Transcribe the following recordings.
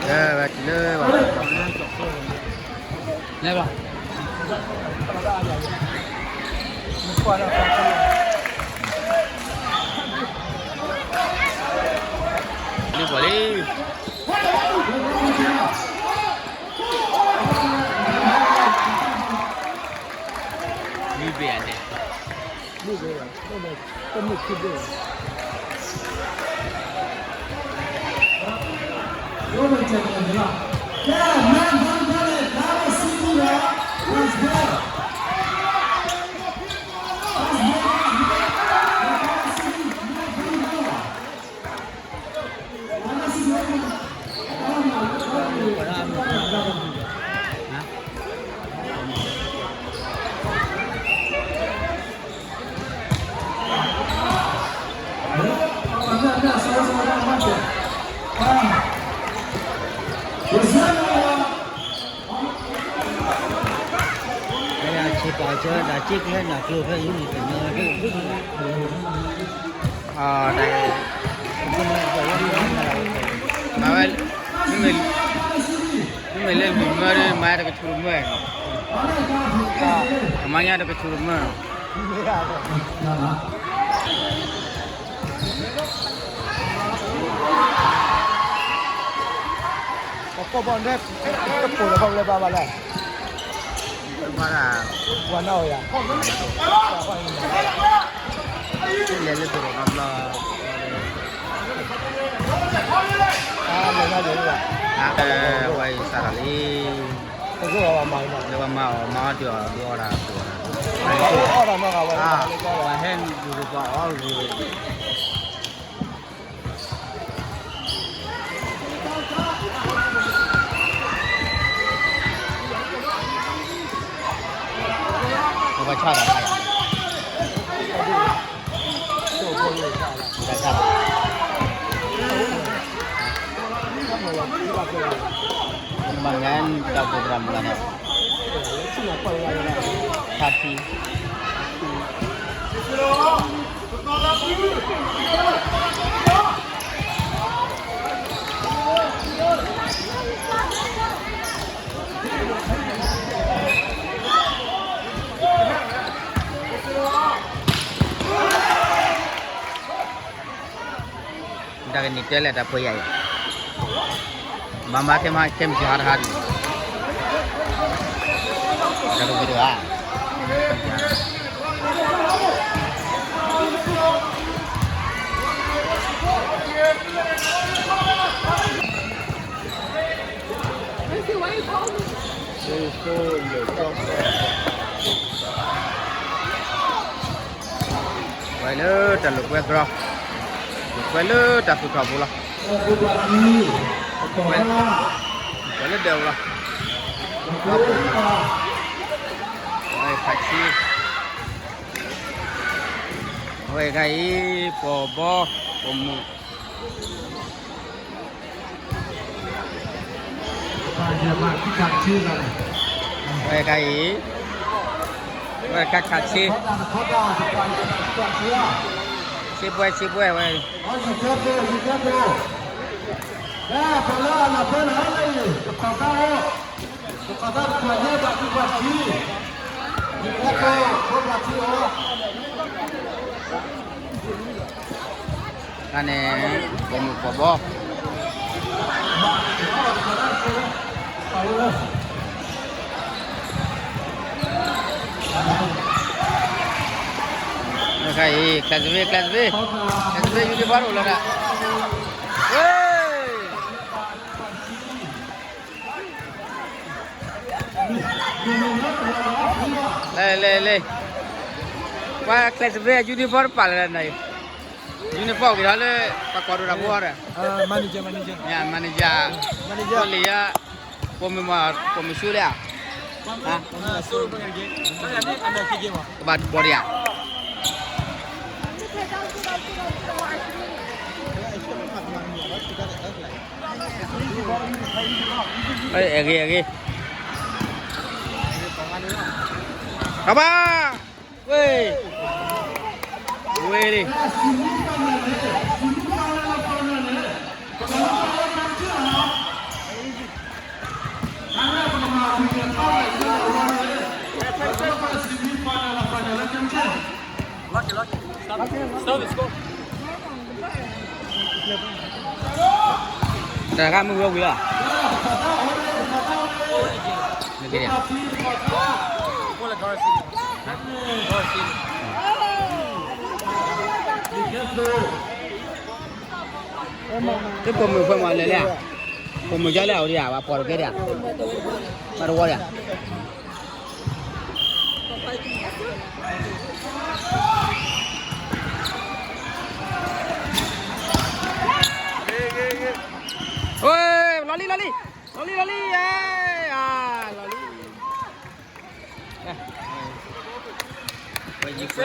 ဝဲတုၤလၢ လဲၤဘၣ် လံပှၤလံ မ့ၢ်ဘဲၣ်န့ၣ် ဆ့ပာ်ကၢဒၣ်စ့ကျဲနၢ်ကျိၤဖဲအံၤန့ၣ်တနီၤ မၤဝဲ မ့မ့ၢ်လၢလွံၢ်မၢဒီး မၤတကဆူၣ်တမၢနီၤ, ကမၤညါတကဆူၣ်တမၢနီၤ. ပကိးဘီၣ်ဒဲး တပိာ်လၢခီဖျိဘၣ်ဘၣ်လဲၣ်, ဘၣ်ဒၣ် ပှၤနီၣ်ယၤ လဲၤလၢတရိးနီတဘျီ, အလဲၤနီၣ်ယၤ, ဝဲအံၤစးထီၣ်လံ, လၢပှၤမၤအီၣ်မၤအီၣ် ဒုးအီၣ်ဒုးအီတၢ်ပှၤ, ပှၤဟဲဒုးပှၤအီၣ်ဂ့ၤ ပဘၣ်ဆၣ်ဒီးခါယၤ, ဘၣ်ဆၣ်ဒီး, မၤငါတၢ်ပရၤမုၢ်လၢ်န့ၣ်, ထါထံ တၢ်ကန့ၣ်တဲလဲၣ်တၢ်ပှဲၤယၤအံၤ, ဘၣ်မၤခဲမၤခဲမုၢ်ဟါတဟါဒံး, တၢ်ကဝံၤတဂၤ ဝဲလၢတၢ်လိာ်ကွဲကြၢး, လိာ်ကွဲလၢတၢ်သူၣ်ထီၣ်ပူၤလီၤ, ဝဲလၢဒၢးပူၤလီၤ, ဝဲခးဆံ, အဝဲခါအံၤ ပိာ်ဘီ ပိာ်မုၣ် ဝဲခါအံၤ, ဝဲခါခးဆံ, ဆံပှဲၤ ဆံပှဲၤဝဲ, ခါန့ၣ် ပိာ်မုၣ်ပိာ်ဘီ ခဲအံၤ ကျဲးစၢးဝ့ ကျဲးစၢးဝ့ ကျဲးစၢးဝ့ ယူနံၣ်ဖီၣ်အိၣ်လီၤဒၣ်, ဝ့ လဲၤလဲၤလဲၤ, ပှၤကျဲးစၢးဝ့ ယူနံၣ်ဖီၣ်တပာ်လီၤဒၣ်န့ၣ်, ယူနံၣ်ဖီၣ်က့ၤထီၣ်လၢ ပှၤကိးဒိၣ်တၢ်ဖိအီၤဒီး, manager, manager, manager, လံဧါ, ပိာ်မုၣ်မး ပိာ်မုၣ်ဆူလံဧါ, ကဘၣ်ဘီဒံးဧါ. အဲၣ်ဂ့ၤ အဲၣ်ဂ့ၤ, ကဘၣ်, ဝ့ၢ်, ဝ့ၢ်လံ. တၢ်တခါမုၢ်ဝဲဝံၤလီၤ. မ့ၢ်က့ၤဒၣ် တပိာ်မုၣ်ဖိမးလဲၤလဲၣ်, ပိာ်မုၣ်ကၠီလဲၣ် အဝဲဒၣ် ပှၤပိာ်တကဲဒၣ်, ဘၣ်တဝီဒၣ်. လီၤလံ လီၤလံ လီၤလံ လီၤလံ လီၤလံ. လၢ ဖ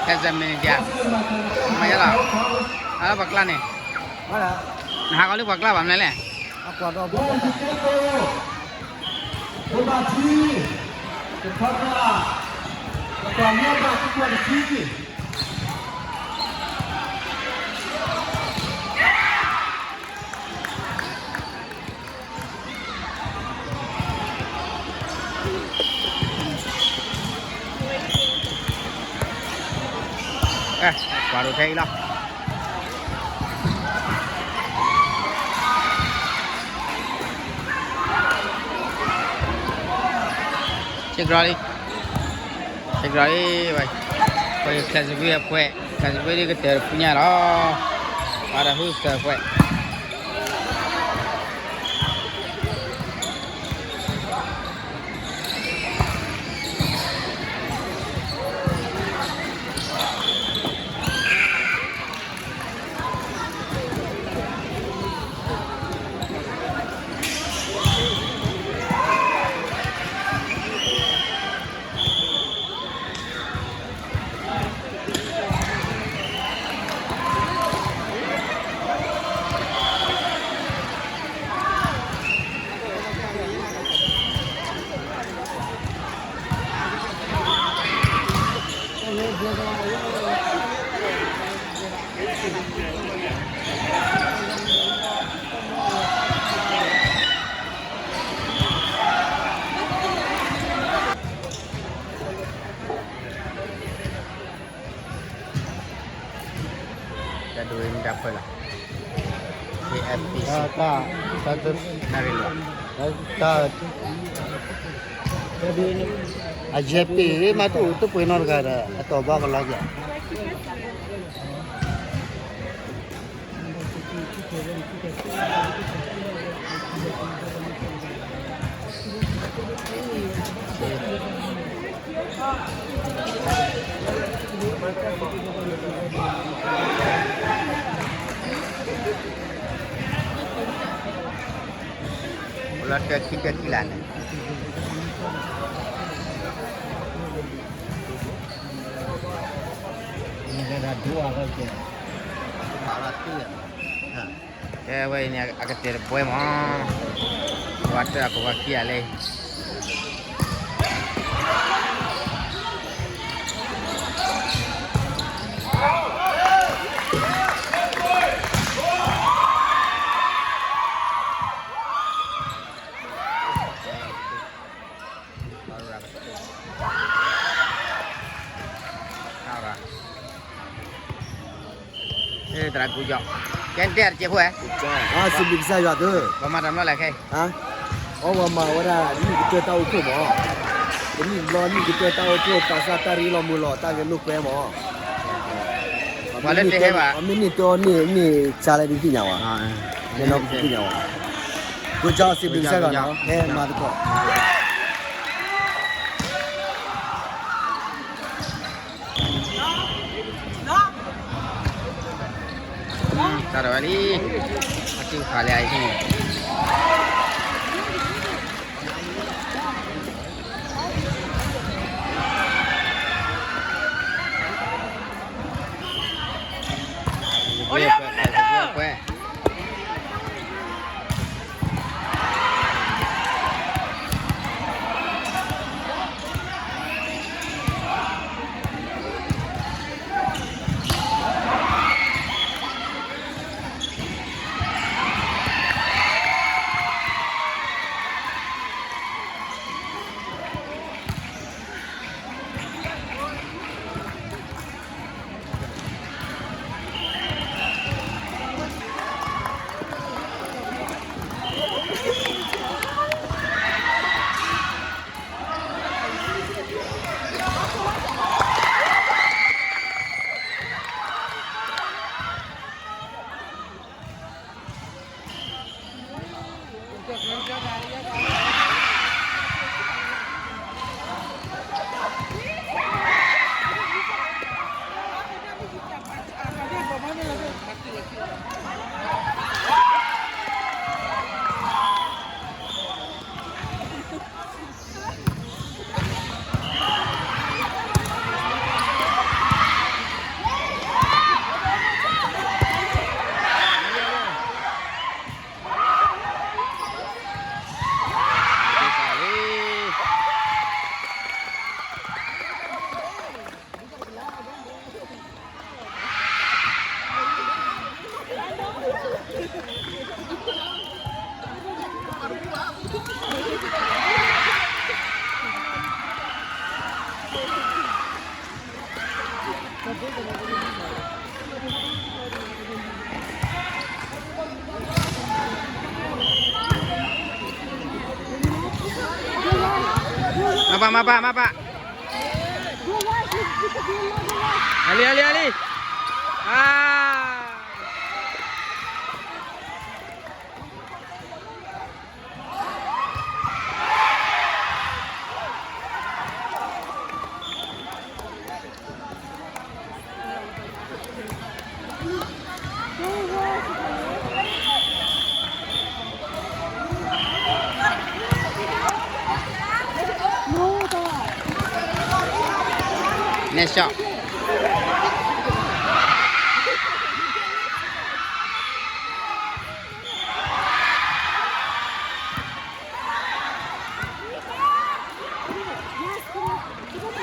ဲစဲမ့ၢ်န့ၣ်ဒၣ် မၤယါလီၤ, အလၢပှၤကျါန့ၣ်, နဟးဂီၤလၢပှၤကျါဘၣ်မနုၤလဲၣ်. ကွၢ်ဒိးထဲအံၤလီၤ. ဆ့ကရီလံ, ဆ့ကရီလံ, ဝဲ ဖဲစဘံအဖှဲး, ဖဲစဘံဒ်ကတၢၢ်တဖုညါလီၤ, ပှၤတၢ်ဟူစၢၤအဖှဲး. တၢ်ဒိးအံၤမ့ၢ်တၢ်ဖၢလီၤ, KFPC, တၢ်, တၢ်, နၣ်ရံၣ်လီၤ, တၢ်, အယဲၢ်ပ့ၤမး တအိၣ်တပှဲၤနီတဂၤဒီး အတီၢ်ဘၣ်ကလီၤက့ၤ. လီၤတၢ်ခံတၢ်ခံလၢ်န့ၣ်, ကဲဝဲအံၤန့ၣ် အကတၢၢ်တပွဲမး, ပှၤတၢ်အကဝၤခံဂၤလၢ သရၣ်ကူကၠီ, ကဲတဲတကဲဖိ, စံးဘျုးကစၢ်ယွၤသု, ပမၤတၢ်မနုၤလဲၣ်ခဲအံၤ, အဝဲမၤဝဲဒၣ် နံၣ်ကတၢၢ်တၢ်အိၣ်ဖှိၣ်မး, တနံၣ်တဘျီ နံၣ်ကတၢၢ်တၢ်အိၣ်ဖှိၣ် ပာ်စၢ်တၢ်ရ့လိာ်မုာ်လိာ် တၢ်ဂဲၤလိာ်ကွဲမး, ပှၤလၢတဟဲဘၣ် မ့ၢ်နံၣ်တၢ်န့ၣ် မ့ၢ်ဆါလဲၣ်ဒ်သ့ၣ်ညါဝဲ, မ့ၢ်နီၢ်ကသ့ၣ်ညါဝဲ, ကူကၠီစံးဘျုးကစၢ်ယွၤနီၤ, ဟဲမၤသကိး တၢ်ဒိးဝဲလံ, အစုခးလၢအံၤန့ၣ် ဝဲ ဝဲ မၤပာ် မၤပာ် မၤပာ်. အလံ အလံ အလံ. နဲၣ်ရှီၣ်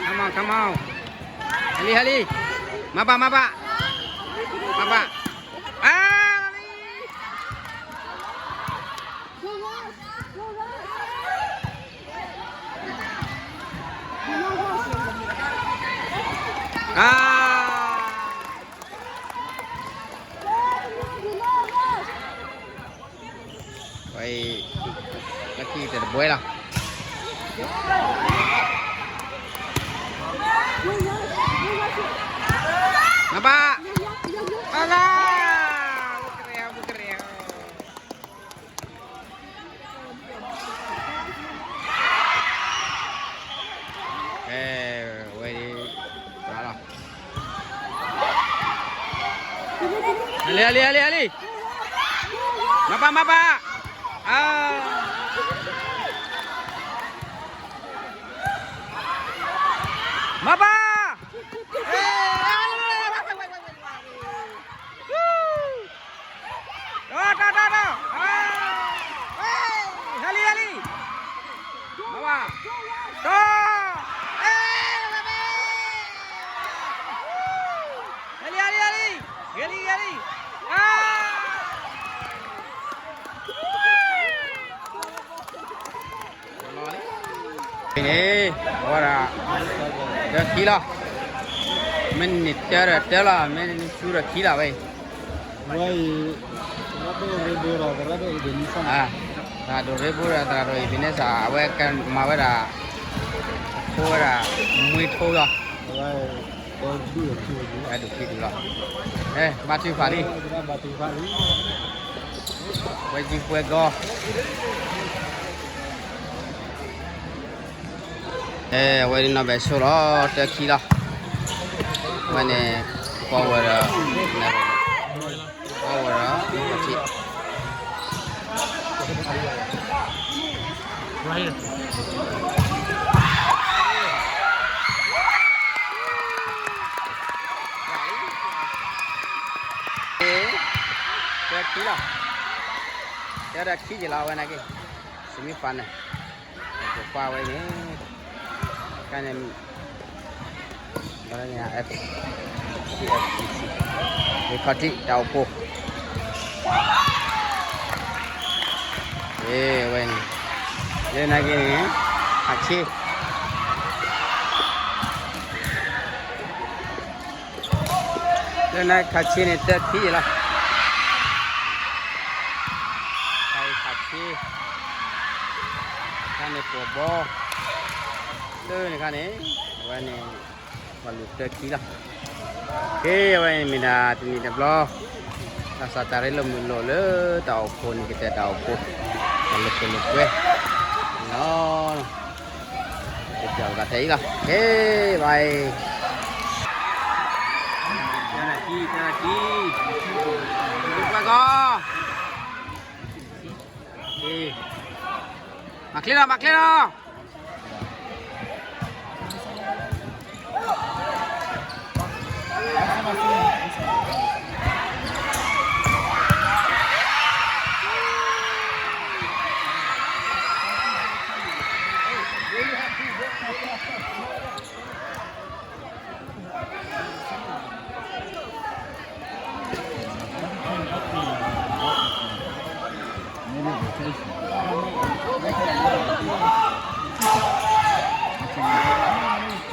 Come on, come on. ဟဲလံ ဟဲလံ. မၤပာ် မၤပာ် မၤပာ်. အါ လံ. အါ ဝဲအံၤ လၢခံတဘှဲလီၤ. မၤပာ် အလါ ပကရဲၣ် ပကရဲၣ်. ကဲ ဝဲဒၣ် လီၤ. အလံ အလံ အလံ အလံ. မၤပာ် မၤပာ် အါ မၤပာ် ဒီး ဒီး ဒီး ဒီး ဟဲလံ ဟဲလံ မၤဝါ ဒီး ဟဲလံ ဟဲလံ ဟဲလံ ဂ့ၤလံ ဂ့ၤလံ အါ န့ၣ် အဝဲဒၣ် တၢခံလီၤ. မ့ၢ်နံၣ်တၢဒီးတၢလီၤ, မ့ၢ်နံၣ်ဆူဒီးခံလီၤဝဲအံၤ. ဝဲအံၤ သရၣ်ဒိၣ်ရ့ဘိဒီး သရၣ်ဒိၣ်အံၤဒိးနံၣ်ဆၣ်, သရၣ်ဒိၣ်ရ့ဘိဒီး သရၣ်ဒိၣ်အံၤဒိးနံၣ်ဆၣ် အဝဲကမၤဝဲဒၣ် အဖိဝဲဒၣ် မှံထိလီၤ. အဝဲ ဒုးခံဒုးလီၤ. အဲ ဘါထုကဖၣ်လံ, ဘါထုကဖၣ်လံ, ပှဲၤကံပှဲၤကီ အဲ အဝဲဒၣ်နီၢ်ဘဲဆိလီၤ တၢခံလီၤ. အဝဲန့ၣ် forward ဒီး forward ဒီး တၢခံလီၤ, တၢဒီးခံက့ၤလီၤ အဝဲနာ်က့ semi final န့ၣ် ပကွၢ်ဝဲန့ၣ် ကန့ၣ် လၢ F C F C C လၢခီၣ်ထံးတၢ်အိၣ်ဖှိၣ် အဝဲန့ၣ် လၢနာ်က့န့ၣ် ခးဆ့ လၢနခးဆ့န့ၣ် တၢခံလီၤ. ခးအံၤခးဆ့, ခါန့ၣ်ပှီၢ်ဘီ, လၢနခါန့ၣ် အဝဲန့ၣ် ပှၤလူၤတၢခံလီၤ. က့ အဝဲန့ၣ်မ့ၢ်ဒၣ်တနံၤတဘျီ ဘၣ်ဆၣ်တၢ်ရ့လိာ်မုာ်လိာ်လၢတၢ်အိၣ်ဖှိၣ်န့ၣ် ကတဲာ်တၢ်အိၣ်ဖှိၣ် တၢ်လိာ်ခိၣ်လိာ်ကွဲလီၤ. ကပျီၣ်ကသးထဲအံၤလီၤ. ဟ့ ဘၣ်အံၤ ကကီ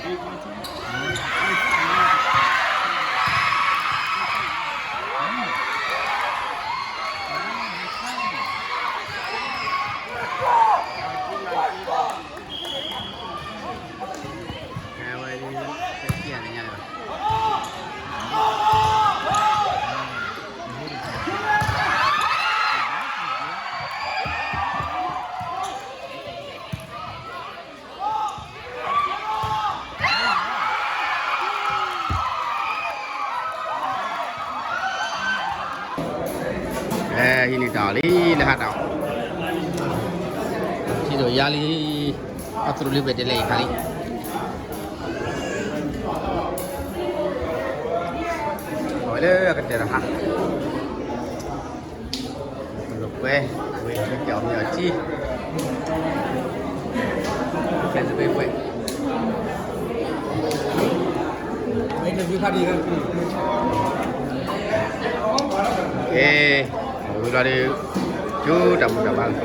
မၤချ့လီၤ မၤချ့လီၤ. ဟံးန့ၢ်တၢ်အီၣ်လံ လၢဟါတၢ်အီၣ် ထံၣ်ဒိၣ်ယါလံ အသရူးလံ ပှဲၤတလဲအံၤခါလံ အဝဲလၢအကတၢၢ်တဟါ လိာ်ကွဲ ဝဲ မ့ၢ်ပျီၣ်မ့ၢ်အီၣ်ထံ ဖဲသဘ့ၣ်ပှဲၤ ကဲ ဝံၤလီၤဒီး ကၠိတၢ်ဘူၣ်တၢ်ဘါလီၤ